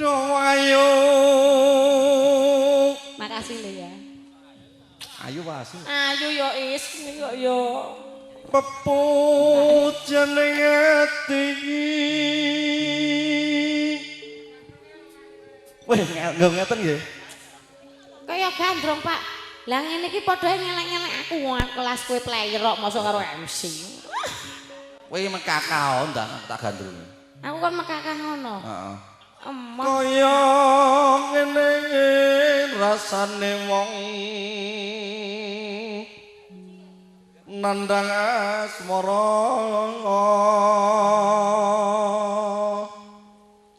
Do ayo. Makasih lho ya. Ayo wasu. Ayo yo Is, yo yo. Pepujane ati. Wih, nggak ngeten nggih. Kaya gandrung, Pak. Lah ngene iki padha ngelek-ngelek aku wong kelas kowe player kok mosok karo MC. Kowe mekakah ndang tak gandrung. Aku kan mekakah ngono. Heeh. Emoh. Kaya ngene rasane wong nandang asmara.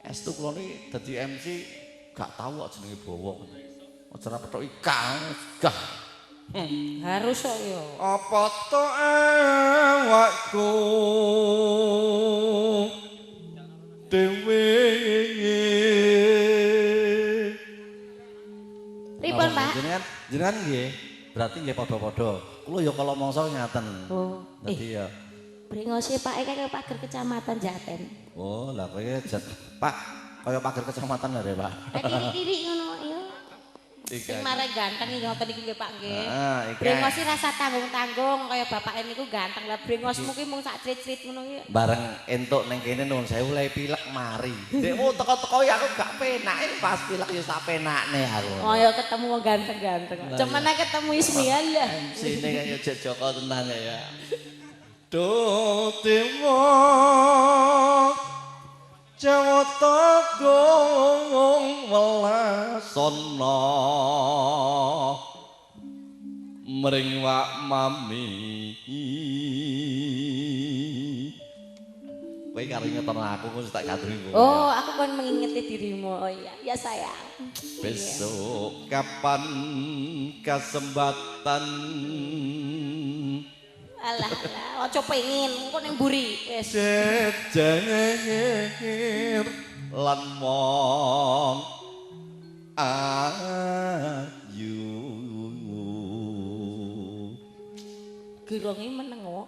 Estu kula niki dadi MC gak tau kok jenenge bawa. Aja ora pethuki gah. Harus kok yo. Apa to awakku dhewe. Pripun, Pak? Jenengan jenengan nggih, berarti nggih padha-padha. Kula ya kala mangsa ngaten. Oh, Dadi ya. Brengose Pak e kaya pager kecamatan Jaten. Oh, lah kowe Pak, kaya pager kecamatan lho, Pak. Lah diri-diri ngono ya. Sing mare ganteng iki ngoten iki nggih Pak nggih. Heeh, iki. Brengos iki rasa tanggung-tanggung kaya bapake niku ganteng. Lah brengosmu ki mung sak crit-crit ngono ki. Bareng entuk ning kene nuwun sewu le pilek mari. Dekmu teko-teko ya aku gak penak, pas pilek ya sak penakne aku. Oh ya ketemu wong ganteng-ganteng. Cuman nek ketemu Ismia lah. MC-ne kaya Jek Joko tenan ya. Do dewa Jawata gong welasana mring wak mami. Kowe karo ngeterno aku kok tak gandrungi kowe. Oh, aku kon mengingeti dirimu. Oh iya, ya sayang. Besok kapan kesempatan. Alah, alah, aja pengin, engko ning mburi wis. Jejer lan mong ayu. Gironge meneng kok.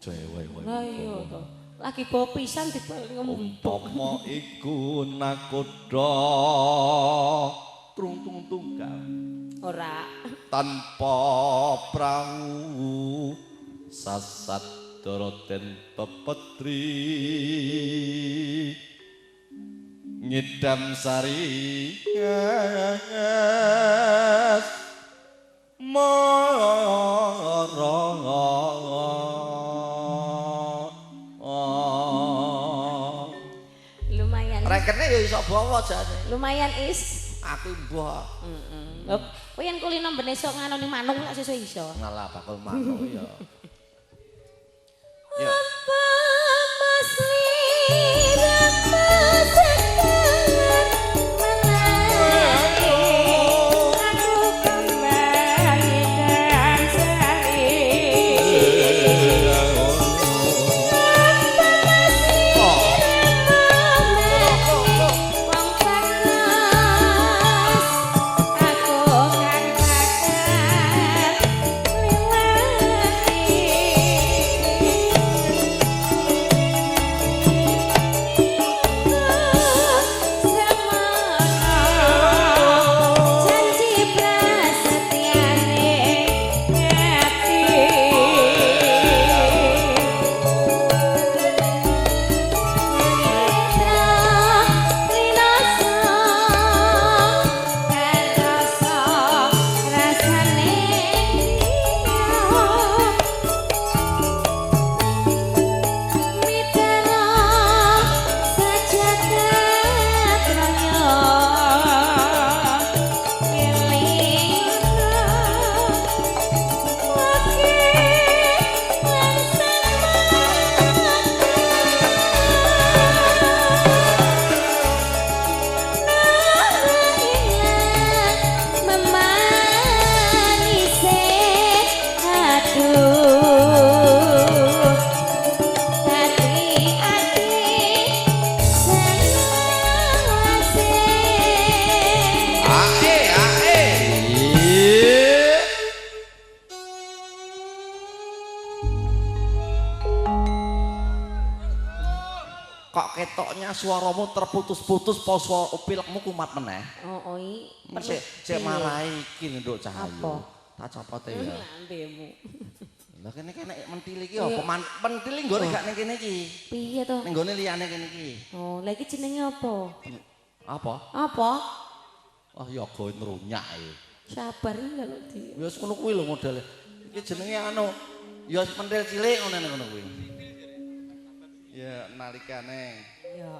Cewe wae. Lah iya to. Lagi bawa pisan dibal ngempuk. Umpama iku nakoda trung tung tunggal. Ora. Tanpa prau sasat doroten pepetri ngidam sari mara. Lumayan. Rekene ya iso bawa jane. Lumayan Is. Aku mbah. Heeh. Kowe yen kulino ben esuk ngono ning manuk lak sesuk iso. Ngalah bakul manuk ya. Ya. Apa mas lirang masekan menarik aku kembali dan sari. Apa mas lirang wong panas aku kan bakal liwati. Suaramu terputus-putus po suara pilekmu kumat meneh. Oh, oh, Sik sik marai iki lho Nduk Cahayu. Apa? Tak copote ya. Lambemu. Lah kene kene mentil iki apa? Mentil nggone gak ning kene iki. Piye to? Ning nggone liyane kene iki. Oh, lha iki jenenge apa? Apa? Apa? Wah, ya gawe nrunyak iki. Sabar iki lho di. Ya wis ngono kuwi lho modele. Iki jenenge anu ya mentil cilik ngono ngono kuwi. Ya nalikane. Ya.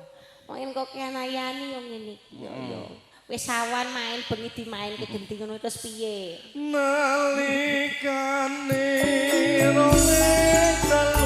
Main kok kenayani yo ngene iki. Ya ya. Wis awan main bengi dimainke genti ngono terus piye? Nalikane 23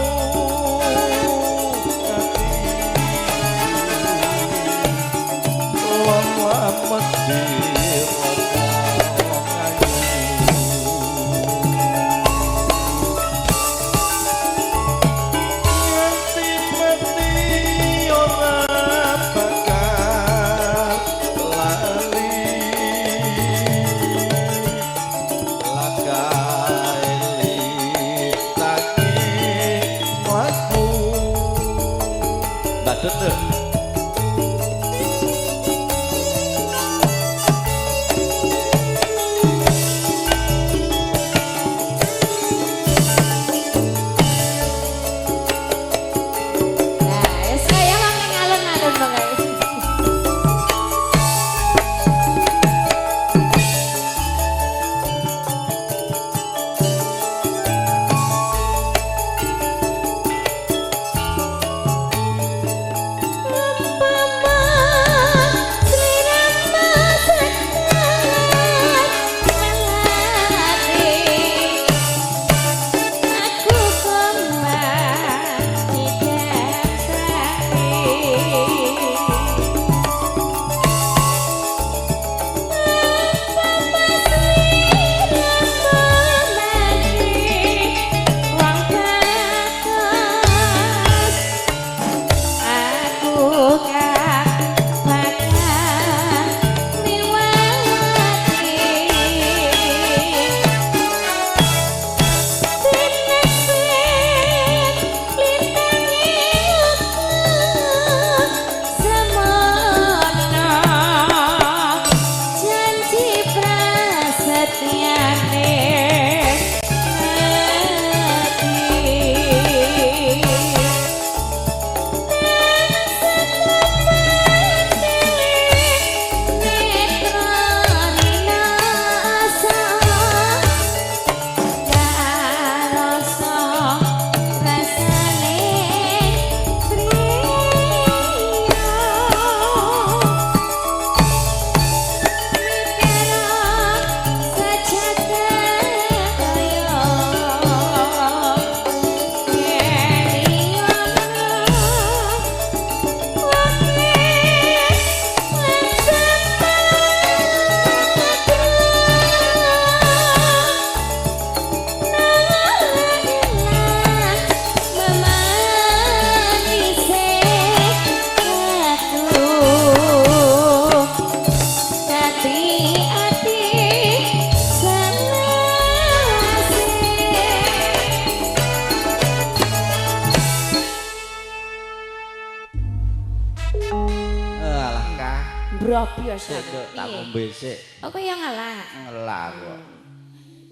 Tak ngombe sik. Oh, kok ya ngelak? Ngelak kok.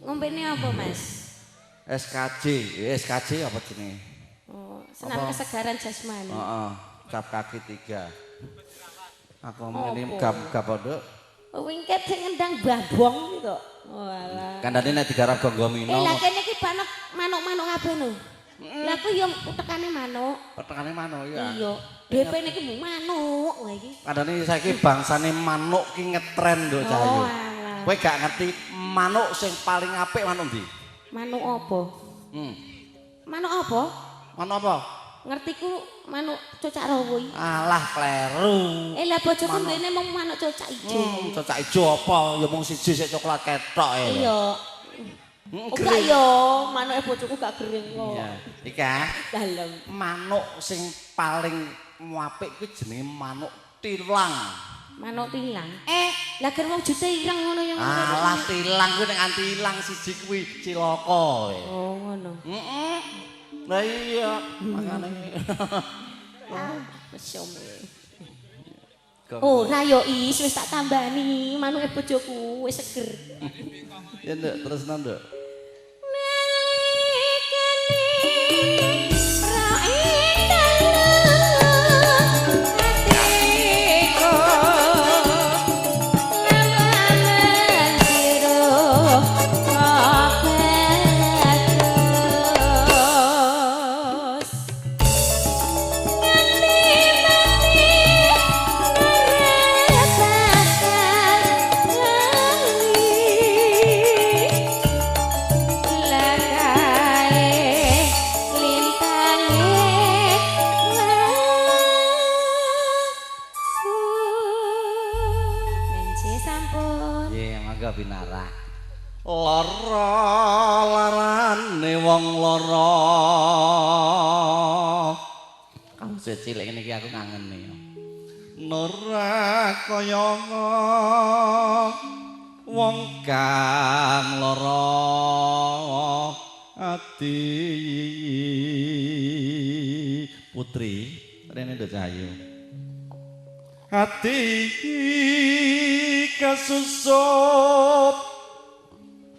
Ngombene apa, Mas? SKJ. SKJ apa jenenge? Oh, senam kesegaran jasmani. Heeh, cap kaki 3. Aku ngene gap-gap nduk. Wingket sing ngendang babong iki kok. Walah. Kandhane nek digarap gonggo mino. Eh, lah kene iki manuk-manuk kabeh lho. Lah ku yo utekane manuk. Utekane manuk iya. Iya. DP niki mung manuk wae iki. Kandhane saiki bangsane manuk ki ngetren nduk Cahayu. Kowe gak ngerti manuk sing paling apik manuk ndi? Manuk apa? Manuk apa? Manuk apa? Ngertiku manuk cocak rawa iki. Alah kleru. Eh lah bojoku ndene mung manuk cocak ijo. Cocak ijo apa? Ya mung siji sik coklat ketok e. Iya. Enggak yo, manuke bojoku gak gering kok. Iya. Iki ah. Dalem. Manuk sing paling apik kuwi jenenge manuk tilang. Manuk tilang? Eh, lah ger wong jute ireng ngono ya. Alah tilang kuwi nek anti ilang siji kuwi cilaka kowe. Oh, ngono. Heeh. Lah iya, makane. Ah, mesum. Ora yo Is, wis tak tambani, manuke bojoku wis seger. Ya nduk, terus nduk. Pinara lara larane wong lara. Kang cilik ngene iki aku ngangeni. Ora kaya wong kang lara ati. Putri rene nduk Cahyu. Ati kasusup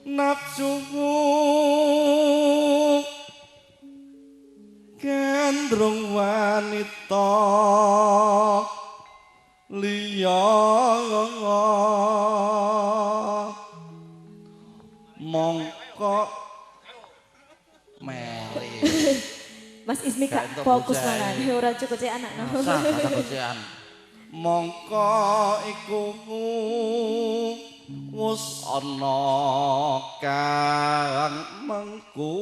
nafsu gandrung wanita liya mongko meri. Mas Ismi gak fokus malah ora cukup cek anak. Masa mongko iku wis ana kang mengku.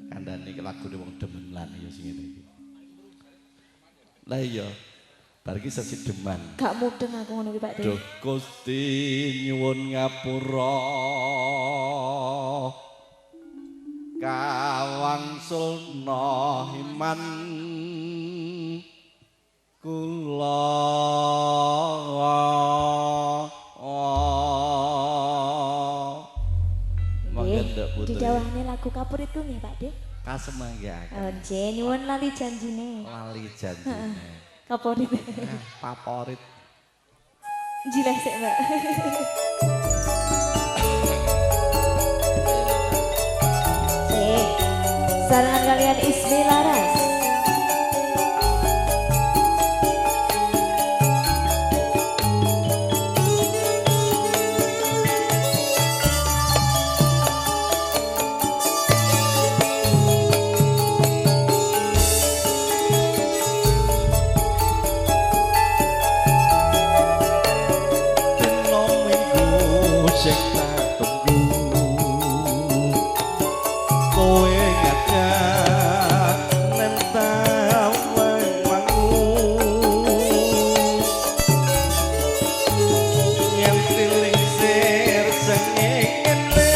Kandhane iki lagune wong demenan ya sing ngene iki. Lah iya, bar iki sesi deman. Gak mudeng aku ngono kuwi Pak. Duh Gusti nyuwun ngapura kawangsulna iman kula. Monggo nduk Putri. Didhawuhne lagu Kapuritku nggih Pak De. Kasemanggihaken. Nggih, nyuwun lali janjine. Lali janjine. Kaporit. Paporit. Jileh sik, Mbak. Sarangan kalian Ismi Laras. Dino minggu sing tak tunggu kowe ngajak nentang wangu yen tilingsir sengit ngene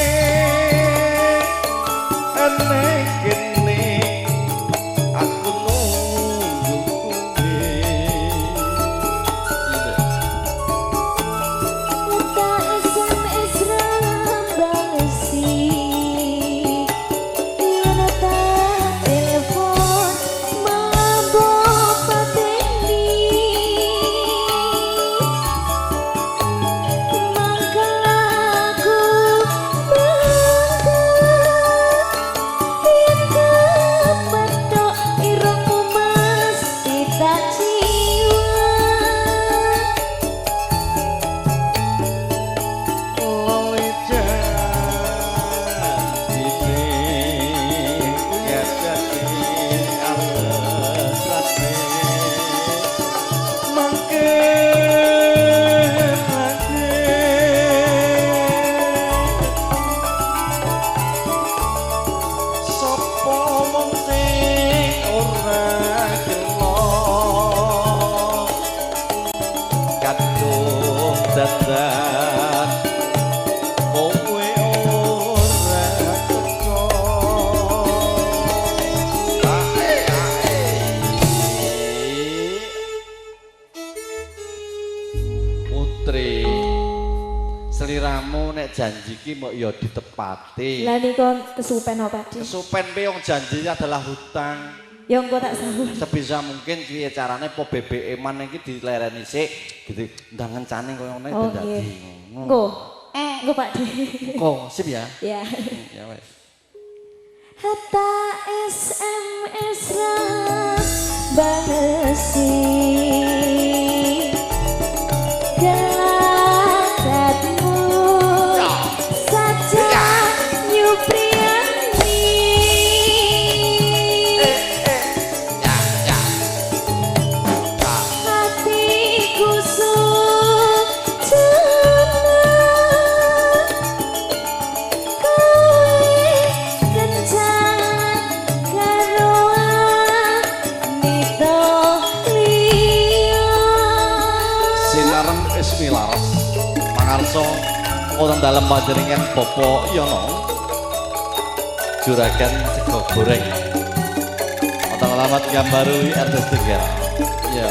ene kene aku nunggu kowe. Tak SMS rambalesi yen tak telepon mabok pateni mangkel aku bangga yen kepethuk irungmu mesti tak jiwa. Lali janjine ngajaki alesane mangke lagi sapa mung sing ora gelo kadung dandan kowe ora teko. Ae ae Putri, seliramu nek janji ki mbok ya ditepati. Lah niku kesupen apa Pak? Kesupen piye wong janji adalah hutang. Ya engko tak sahur. Sebisa mungkin piye carane po BBM man iki dilereni sik gitu. Ndang ngencane koyo ngene ben dadi ngono. Engko. Engko Pak De. Engko sip ya. Ya. Ya wes. Hatta SMS ra balesi. Gelagatmu saja nyupriyani. Hatiku sujana kowe kencan karo wanita liya. Sinareng Ismi Laras mangarsa wonten dalem panjenengan Bapak Yono juragan sego goreng wonten alamat Gambaru RT Setunggal. Iya.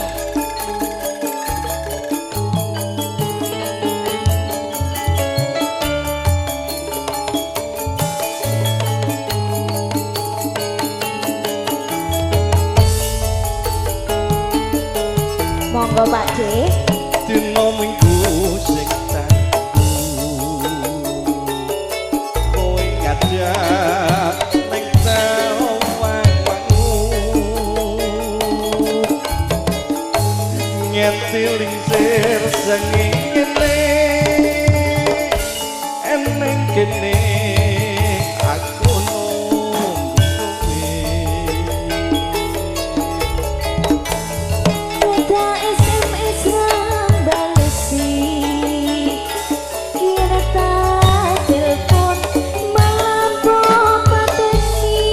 Monggo Pak De. Dina Minggu sing tanggu kowe ngajak ning Tawangmangu ngenti lingsir sing ngene eneng kene aku nunggu kowe. Muda SMS ra balesi. Kira tak telepon malah mbok pateni.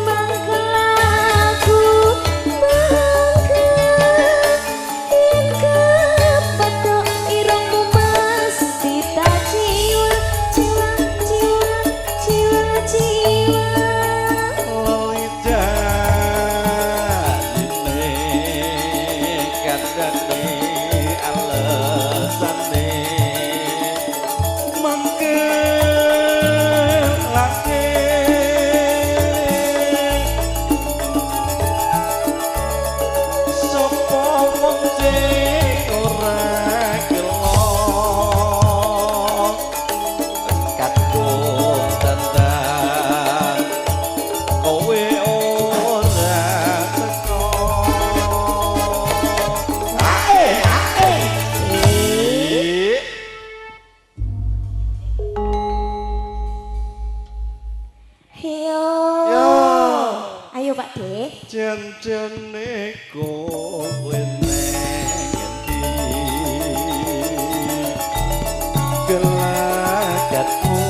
Mangkel aku mangkel yen kepethuk irungmu mesti tak jiwa jiwa jiwa jiwa jiwa. Lali kandhane alesane mangkelake sapa wong sing ora gelo kadung dandan kowe ora teko. Ae ae. Yo. Yo. Ayo Pak De. Jan-jane kowe neng endi gelagatmu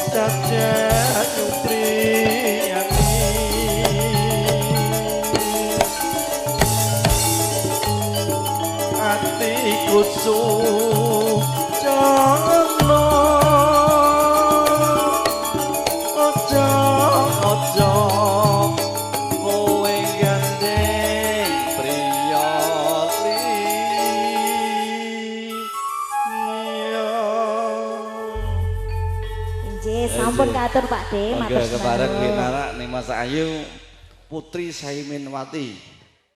saja nyupriyani atiku sujana aja aja kowe gandeng priya liya. Nggih, sampun katur Pak De, matur Monggo kepareng suwun. pinarak ning Mas Ayu Putri Saiminwati.